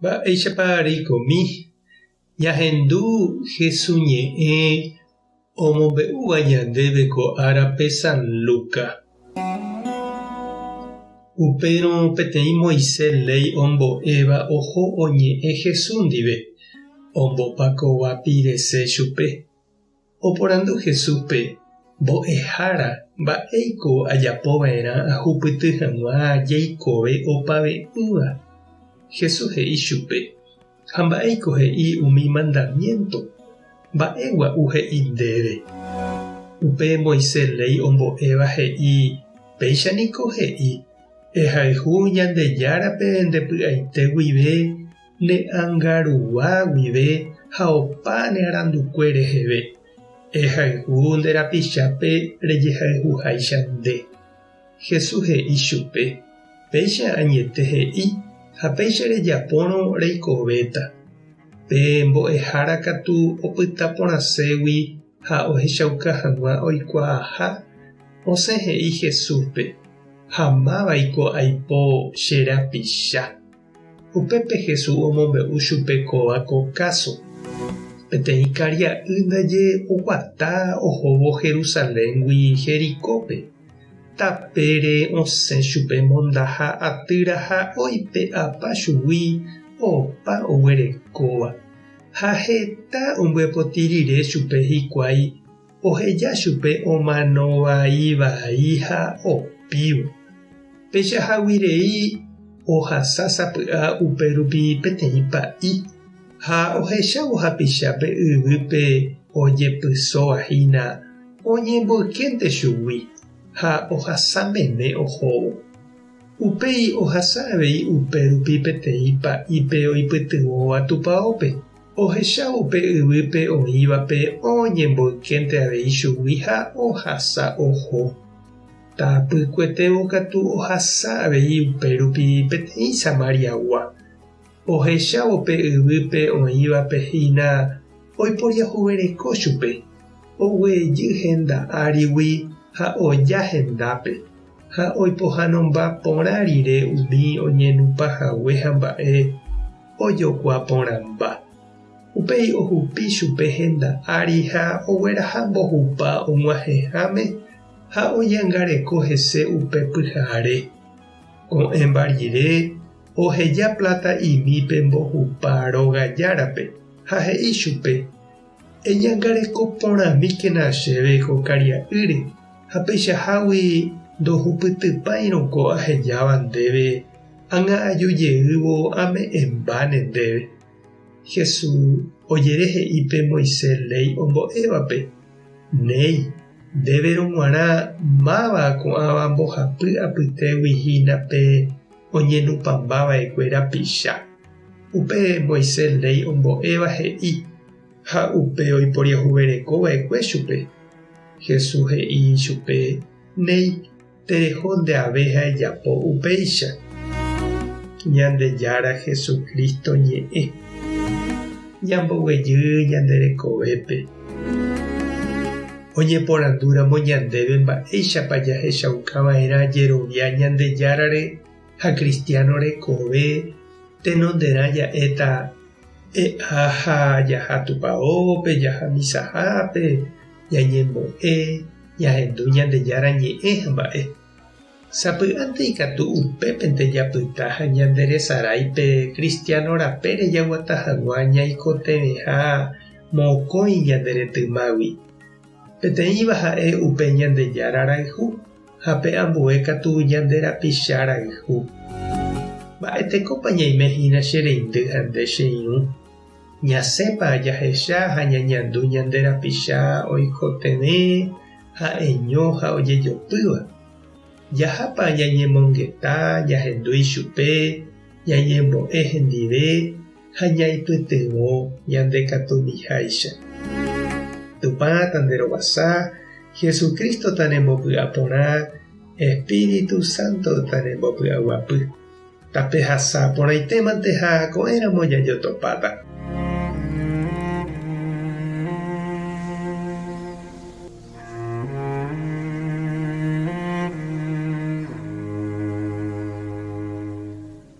Mba'éichapa reikomi ñahendu Hesu ñe'ẽ omombe'úva ñandéve ko árape San Lucas? Upérõ peteĩ Moisés léi ombo'éva oho oñe'ẽ Hesu ndive, ombopakova pirese chupe. Oporandu Jesúspe, Mbo'ehára, mba'éiko ajapova'erã ahupyty hag̃ua jeikove opave'ỹva? Jesús he'i chupe, Ha mba'éiko he'i umi mandamiénto? Mba'e gua'u he'i ndéve? Upe Moisés léi ombo'éva he'i, Péicha niko he'i, Ehayhu Ñandejárape nde py'aite guive, Ne ánga rugua guive ha opa ne arandukue reheve, ehayhu nde rapichápe rejehayhuháicha nde. Jesús he'i chupe, Péicha añete he'i, ha péicha rejapórõ reikovéta. Pe mbo'ehára katu opyta porãségui ha ohechauka hag̃ua oikuaaha, osẽ he'i Jesúspe, Ha mávaiko aipo che rapicha? Upépe Jesús omombe'u chupe kóva ko káso. Peteĩ karia'y ndaje oguata ohóvo Jerusaléngui Jericópe. Tapére osẽ chupe mondaha atýra ha oipe'apa chugui opa oguerekóva. Ha heta ombyepoti rire chupe hikuái oheja chupe omano vai vai ha opívo. Peichahágui rei ohasa sapy'a upérupi peteĩ pa'i, ha ohechávo hapichápe yvýpe ojepysóva hína oñemboykénte chugui ha ohasa meme ohóvo. Upéi ohasa avei upérupi peteĩ pa'ípe oipytyvõva tupaópe, ohechávo pe yvýpe oĩvape oñemboykénte avei chugui ha ohasa oho. Tapykuetévo katu ohasa avei upérupi peteĩ Samariagua. Ohechávo pe yvýpe oĩvape hína oiporiahuvereko chupe, oguejy henda árigui ha oja hendápe, ha oipohãnomba porã rire umi oñenupã hague ha mba'e ojokua porãmba. Upéi ohupi chupe henda ári ha ogueraha mbohupa og̃uahẽháme ha oñangareko hese upe pyhare. Ko'ẽmba rire, oheja pláta imi pe mbohupa róga járape, ha he'i chupe, Eñangareko porãmíkena chéve ko karia'ýre, ha peichahágui ndohupytypáirõ ko ahejáva ndéve, ág̃a aju jeývo ame'ẽmbáne ndéve. Jesús ojere he'i pe Moisés léi ombo'évape, Néi, ndéverõ g̃uarã máva ko'ãva mbohapy apytégui hína pe oñenupãmba va'ekue rapicha. Upe Moisés léi ombo'éva he'i, ha upe oiporiahuvereko va'ekue chupe. Jesús he'i chupe, Néi, tereho nde ave ha ejapo upéicha. Ñandejára Jesucristo ñe'ẽ. Ñamboguejy ñande rekovépe. Oñeporandúramo ñandéve mba'éichapa jahechauka va'erã jerovia Ñandejárare ha cristiano rekove tenonderã ja'éta, E'a ha jaha tupaópe, jaha misahápe, ñañembo'e, ñahendu Ñandejára ñe'ẽ ha mba'e. Sapy'ánte ikatu upépente japyta ha ñanderesarái pe kristiáno rapére jaguata hag̃ua ñaikotevẽha mokõi ñande retymágui. Peteĩva ha'e upe Ñandejára rayhu ha pe ambue katu ñande rapicha rayhu. Mba'etekópa ñaime hína che reindy ha nde che irũ? Ñasẽpa jahecha ha ñañandu ñande rapicha oikotevẽ ha'eño ha ojejopýva? Jahápa ñañemongeta, ñahendu ichupe, ñañembo'e hendive ha ñaipytyvõ ñande katumiháicha? Tupã tanderovasa, Jesucristo tanembopy'aporã, Espíritu Santo tanembopy'aguapy. Tapehasa porãitémante ha ko'ẽramo jajotopáta.